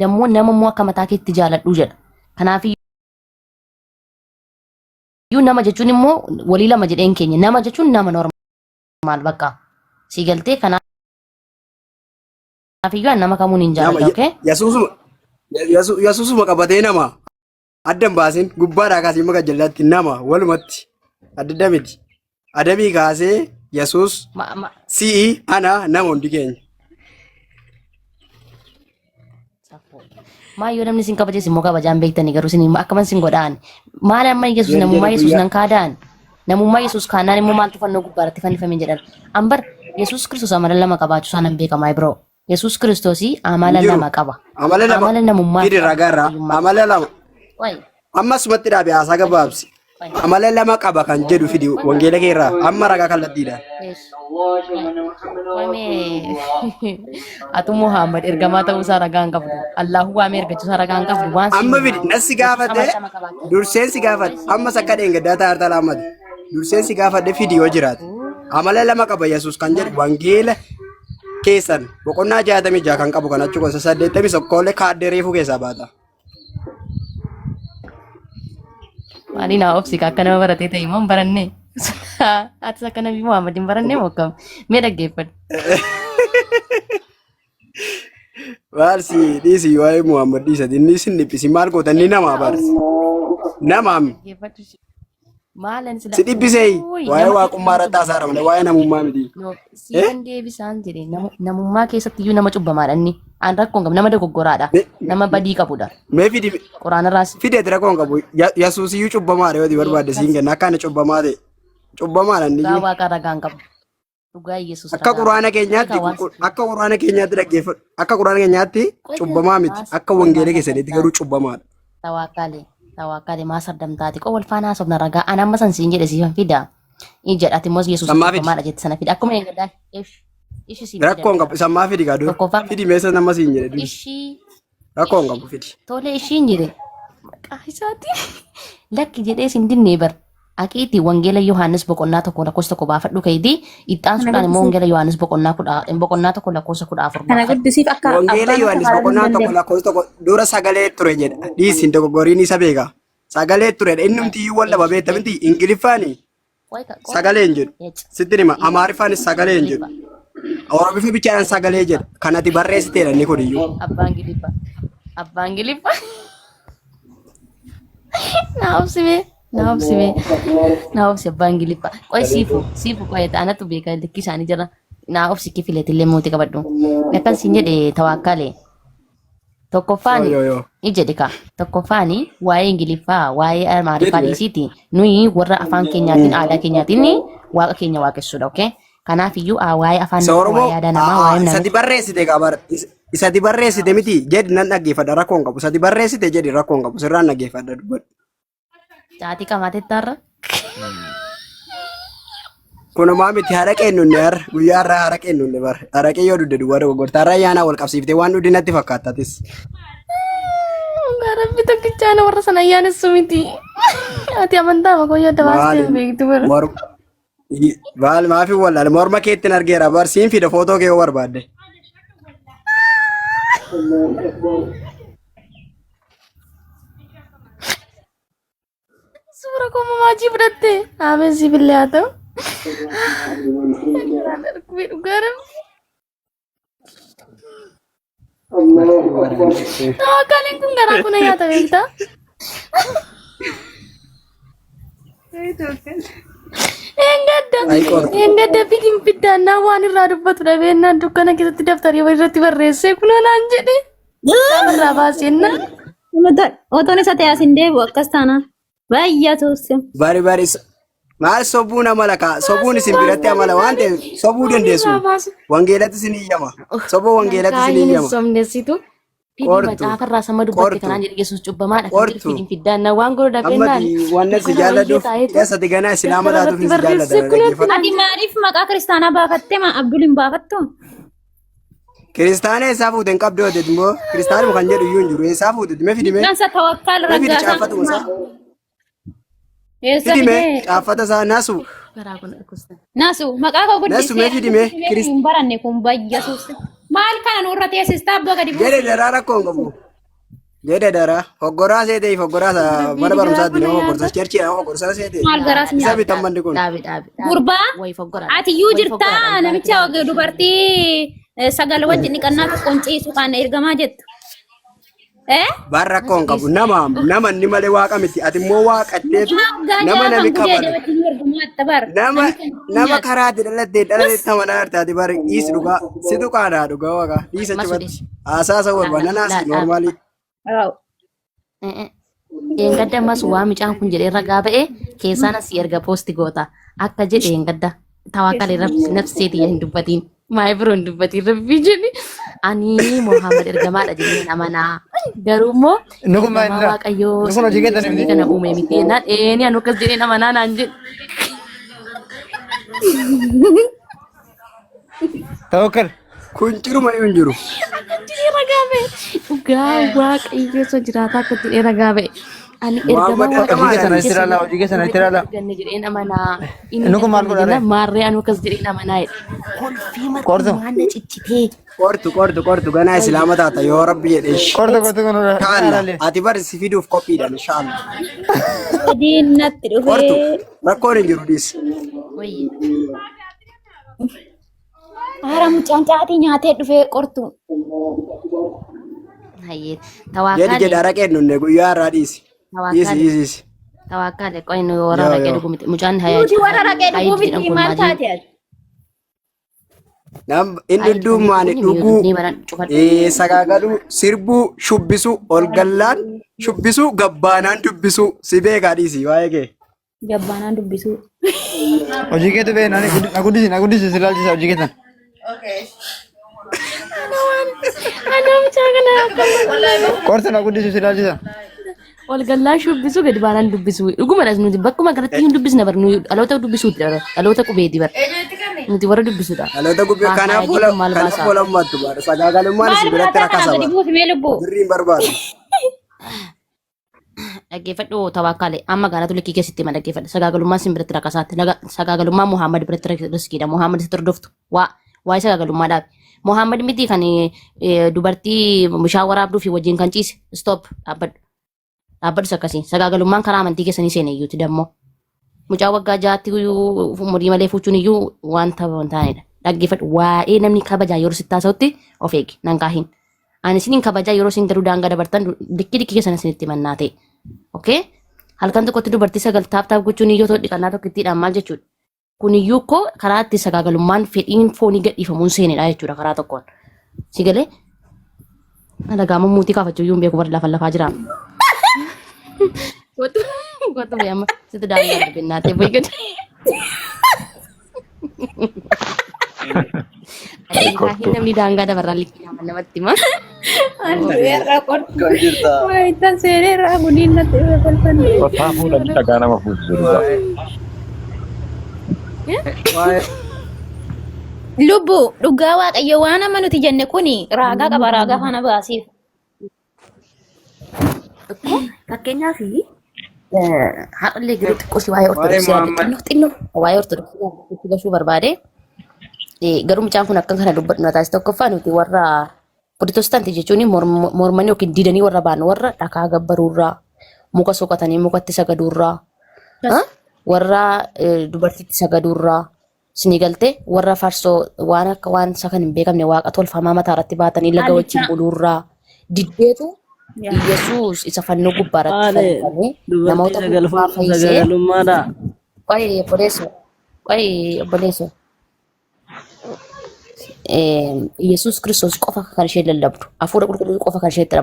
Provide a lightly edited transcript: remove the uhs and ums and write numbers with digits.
Dammoo nama immoo akka mataa keetti jaaladhu jedha. Kanaafiyyuu nama jechuun immoo walii lama jedheen keenya. Nama jechuun nama normaal bakka. Si galtee kanaafiyyuu ani nama kamuun hin Nama jaaladha. Okay? Yesuusuma Yesuusuma qabatee nama adda hin baasin gubbaadhaa kaasee maka jallaatti nama walumatti adda adda miti. Adamii kaasee Yesuus Ma, ma, si'i ana nama hundi keenya. Maa yoo namni isin kabajes immoo kabajaan beektanii garuu isin akkaman isin godhaan. Maal amma Yesuus Jedhi namummaa jedhi Yesuus guyyaa. nan kaadaan. Namummaa Yesuus kaanaan immoo maaltu fannoo gubbaarratti fannifame jedhan. Ambar Yesuus Kiristoos amala lama qabaachuu isaa nan beekamaa biroo. Yesuus Kiristoos Hin amala jiru. lama qaba. Amala lama Amala namummaa fi fidi amala ragaarraa waaqayyummaa. amala lama. Wayi. Amma asumatti dhaabe haasaa Ashi. gabaabsi. Wayi. Amala lama qaba kan jedhu fidi wangeela keerraa amma ragaa kallattiidhaan. Eesh. Wayi mee atu Muhammad ergamaa ta'uu isaa ragaa hin qabdu. Allahu waamee ergachuu isaa ragaa hin qabdu. Waan siin Amma fidi himaa. nas si Yesuus gaafate amala lama qabaachuu. durseen si gaafadhe ammas akka dheengaddaa taartaa laammate durseen si gaafadhe fidi yoo jiraate amala lama qaba Yesuus kan jedhu wangeela keessan boqonnaa 66 kan qabu kan achi gosa 81 kaaddee reefuu keessaa baata. Maali naa obsi akka nama baratee ta'e immoo hin barannee. Atis akka nabii Muhammad hin barannee moo akkam? Mee dhaggeeffadhu. Maal si dhiisi waa'ee Muhammad dhiisa inni isin dhiphisi maal goota inni namaa bar namaam Dhaggeeffadhu. Maalan sila si dhiphisee Uuy, waa'ee nama waaqummaa nama irratti haasaara malee waa'ee namummaa miti. No, Eh? siifan deebisaan jedhe namummaa keessatti iyyuu nama cubbamaadha inni. An rakkoon qabu nama dogoggoraadha. Me- Nama badii qabudha. Mee fidi Quraanarraas fidi ati rakkoon qabu Yesuus iyyuu cubbamaadha yoo ati barbaadde siin kenna akka ani cubbamaa ta'e cubbamaadha inni dhugaa iyyuu. waaqa ragaa hin qabu. Dhugaa Yesuus Akka ragaa hin qabu. quraana keenyaatti Egaa waan akka quraana keenyaatti dhaggeeffadhu akka quraana keenyaatti qoy cubbamaa miti maas akka qoy wangeela maas keessanitti sardamtaa garuu cubbamaadha. tawakkale tawakkale maa sardamtaati qoy wal faana haasofna ragaa an amma san siin jedhe siifan fida. Inni jedha ati immoo Yesuus Sammaa fidi. cubbamaadha jette sana fida. Akkuma eegaddaa ish ishi siin fida Rakkoon qabu sammaa fidi gaa dur Tokkoffaa fidi meeshaa nama siin jedhe dur ishii rakkoon qabu fidi. Tole ishiin jedhe maqaa isaatiin lakki jedhee sin dinnee bar aqiitii wangeela Yohaannis boqonnaa 1 lakkoofsa 1 baafadhu keetii Kana ittaansuudhaan immoo guddisiif wangeela Yohaannis boqonnaa kudha boqonnaa 1 lakkoofsa 14 kana baafadhu. guddisiif akka Wangeela abbaan akka Yohaannis faraduu hin boqonnaa 1 dandeenye. lakkoofsa 1 dura sagalee ture jedha. Dhiisi hin dogoggoriin isa beeka. Sagalee turedha. Inni humti wal dhaba beekta miti Ingiliffaani Qoy ka qoy sagalee hin jedhu. ec Sitti hima Amaariffaanis sagalee hin jedhu. Ingiliffa Oromiffaa bichaadhaan sagalee jedha. Kan ati barreessiteedha inni kun iyyuu. abbaa Ingiliffa abbaa Ingiliffa naa obsime naa obsime naa obsi abbaa Ingiliffa qoy siifu siifu qoy anatu beeka likkii isaanii jira naa obsi kifileetillee mootii qabadhu akkan siin jedhe tawaakkale Yoo Tokkoffaan yoo yoo. ni jedhe kaa. Tokkoffaan waa'ee Ingiliffaa, waa'ee Amaariffaa Jedhi mee. dhiisiiti. Nuyi warra afaan keenyaatiin, aadaa keenyaatiin waaqa keenya waaqessuudha, okay? Kanaaf iyyuu waa'ee afaan Isa namaa, Oromoo waa'ee aadaa namaa, waa'ee nama isati barreessite kaa bar isati barreessite miti jedhi nan dhaggeeffadha rakkoon qabu. Isati barreessite jedhi rakkoon qabu sirraan dhaggeeffadha dubbadhu. Caatii qamaatettaarra. Kunumaa miti haraqee nunne har'a guyyaa har'aa haraqee nunne bar haraqee yoo dudde duwwaa dogoggorta har'a ayyaanaa wal qabsiiftee waan dhudde natti fakkaattatis. Dhugaa rabbi tokkichaa na warra sana ayyaanessu miti. Ati amantaa ma koo yoo dabaastee hin beektu bara. Maali maal maafi wallaale morma keettiin argeera bar siin fida footoo kee yoo barbaadde. Suura koo mamaajii fudhatte. Ameen siif illee haa ta'u. Garaan dhukkubee dhugaa rabbi. Tawakkaaliin kun garaa kuna nyaata beektaa? Engadda Ay qortu. engadda fidin fiddaannaa waan irraa dubbatu dhabeennaan dukkana keessatti daftarii irratti barreessee kunoo naan jedhe. Kitaaba irraa baasennaan. Otoon isa ta'e as hin deebi'u akkas taanaan. Baay'ee tuusse. Bari bari maal sobuun amala kaa sobuun isin biratti amala waan ta'eef sobuu dandeessu. Wangeelatti isin iyyama. Soboo wangeelatti isin Kaayyin hin iyyama. somnessitu. Fidii Qortu. macaafa irraa sama dubbatte Qortu. kanaan jedhe Yesuus cubbamaadha kan jedhu Qortu. fidin fiddaannaa waan godhu Amma dhabennaan waan si dukkana wayyee jaalladhuuf taa'eetu keessatti ganaa islaama daftara taatuuf irratti si jaalladha barreesse kunootti dhaggeeffadhu. Ati maaliif maqaa kiristaanaa baafatte maa Abdul hin baafattu? Kiristaana eessaa fuute hin qabdu hojjetu immoo kiristaanuma kan jedhu iyyuu hin jiru eessaa fuute mee fidi mee Maqaan tawakkaal mee fidi raggaasaa caaffatuma isaa Eessa fidi mee fidee? caaffata isaa nasu garaa kun dhukkubsa. Nasu maqaa koo nasu guddisee mee fidi mee hin baranne kun bayyasuus. Maal kana nurra teessistaa abbaa gadi jedhe buusi. daraa rakkoo hin qabu. Jedhe dara hoggoraa seetee hoggoraa isa mana Rabbiin garaa barumsaatti buna nama nyaata. hoggorsa cherchii nama hoggorsa seetee. Maal garaas Isa nyaata. bitan manni kun. Dhaabi dhaabi dhaabi. Gurbaa Wayi foggoraadha. ati iyyuu Wayi jirtaa foggoraadha. namicha dubartii sagal wajjin dhiqannaa tokkoon ciisu kan ergamaa jettu. Eh? Bar rakkoo hin qabu. Nama nama inni malee waaqa miti. Ati immoo waaqatteetu Waggaa nama ja'a nami kan gudeede kabalu. wajjin ergamaa atta bar. Nama Namicha hin nama nyaatu. karaa itti dhalattee dhalattee amanaa jirta ati bar dhiisi dhugaa. Situ qaanaa dhugaa waaqa. Dhiisa Masu achumatti. dhiisi. Haasaa isa Laa barbaada. laa Nanaas laa dhaabi. noormaalii. Waaw. Eengadda ammas waa mucaan kun jedhee ragaa ba'e keessaan asii erga poosti goota. Akka jedhe eengadda tawakkale nafseeti hin dubbatiin. Maayii biroo hin dubbatiin rabbii jedhi. Ani Mohaammed ergamaadha jedheen amanaa. Garuu immoo Inni kun maal ergamaa inni? Waaqayyoo Inni kun hojii keessan samii miti. kana uume miti jennaan eeni anu akkas jedheen amanaa naan jedhe. Tawakkal. Kun ciruma hin jiru. Akkan jedhee ragaa ba'e. Dhugaa waaqayyo osoo jiraataa akka jedhee ragaa ba'e. Ani ergamaa Muhammad Hojii waaqayyoo keessan samii asitti keessa ilaalaa. Hojii keessan asitti uume ilaalaa. arganne jedheen amanaa. Inni Inni kun maal ergame godhaa ree? jennaan maarree anu akkas jedheen amanaa jedhe. Kolfii Qortu. mar'ummaan na ciccitee. Qortu qortu qortu ganaa islaama taata yoo rabbi jedhe. Qortu qortu kun Inshallah. ilaalee. Ati bar si fiduuf qophiidhaan inshallah. Hojiin natti Qortu dhufee. rakkoon hin jiru dhiisi. Wayyi. Haara mucaan caatii nyaatee dhufee qortu. Hayyee. Jedhi Tawaakkaale. jedhi araqeen nunne guyyaa har'aa dhiisi. Dhiisi Tawaakkaale. dhiisi dhiisi. Tawaakkaale. Qoy nu warra Yoo raqee yoo. dhugu miti. Mucaan hayaa Nuti warra raqee dhuguu hayiid jedhan miti kun maal maali? taate ati? Nam inni Hayiid kan hundummaan jedhu kun dhuguu ni baran cufadhu. sagaagaluu sirbuu shubbisuu ol gallaan shubbisuu gabbaanaan dubbisuu si beekaa dhiisi waa'ee kee. Gabbaanaan dubbisuu. Hojii keetu bee na guddisi na guddisi si ilaalchisa hojii keessan. Ana mucaa kana akkam Qorsa na guddisi si ilaalchisa. Wal gallaa shubbisu gadi baanaan dubbisu. Dhugumadha nuti bakkuma kanatti hin dubbisna bar nuyi dhaloota dubbisuuti bar dhaloota qubeeti bar nuti warra dubbisudha. Dhaloota gubbee Waa kanaaf haya ola jechuun maal kanaaf baasaa? ola ummattu bara sagaagalummaan Maal isin biratti barataa kana rakasa gadi bara buusi mee lubbuu. birriin barbaadu. Dhaggeeffadhu tawakkale amma gaanatu likkii keessatti hima dhaggeeffadhu sagaagalummaan sin biratti rakasaatti sagaagalummaan Muhammad biratti riskiidha Muhammad sitti hordoftu waa waa'ee sagaagalummaa dhaabi Muhammad miti kan dubartii bishaan waraabduu fi wajjin kan ciise stop dhaabbadhu dhaabbadhus akkasii sagaagalummaan karaa amantii keessanii seene iyyuuti dammoo mucaa waggaa 6tti iyyuu umurii malee fuuchuun iyyuu wanta hin taanedha dhaggeeffadhu waa'ee namni kabajaa yeroo sitti haasa'utti of eegi nan kaahin Ani isinin kabajaa yeroo isin garuu daangaa dabartan dikki dikki keessan isinitti mannaa ta'e. Okay? Halkan tokkotti dubartii sagal taap taap gochuun iyyuu ta'u dhiqannaa tokkittiidhaan maal jechuudha? Kun iyyuu koo karaa itti sagaagalummaan fedhiin foonii gadhiifamuun seenedha jechuudha karaa tokkoon. Si galee? Alagaa muummuutii kaafachuu iyyuu hin beeku warri lafa lafaa jira. Kottu kottu amma sitti daangaa darbinaa ta'e boy gadi. Kortuu. Namni daangaa dabarraa likkii nama namatti hima. Irraa qortu. Kan jirta. Waa ittaan seenee irraa gudiin natti dhufee kolfanne. Qotaa fuudhanii dhagaa nama fuusisu dhugaa. Waa'ee Lubbu dhugaa waaqayyo waan amma nuti jenne kuni raagaa qaba raagaa faana baasiif. Tokko fakkeenyaaf har'allee garuu xiqqoo si waa'ee waa'ee ortodoksii yaadde Muhammad xinnoo xinnoo waa'ee ortodoksii yaadde gashuu barbaade. Garuu mucaan kun akkan kana dubbadhu na taasise tokkoffaa nuti warra pirootestaantii jechuun mormanii yookiin didanii warra ba'an warra dhakaa gabbaruurraa muka soqatanii mukatti sagaduurraa warra dubartiitti sagaduurraa Isinii galtee warra farsoo waan akka waan isa kan hin beekamne waaqa tolfamaa mataa irratti baatanii laga wajjin Qaallichaa. buluurraa diddeetu Yaa. Iyyasuus isa fannoo gubbaa irratti Maali fannifamee dubartii namoota sagal hundumaa fuudhuun fayyisee sagagalummaadha. qoy obboleesso qoy obboleesso Iyyasuus Kiristoos qofa kan isheen lallabdu hafuura qulqulluu qofa kan isheen itti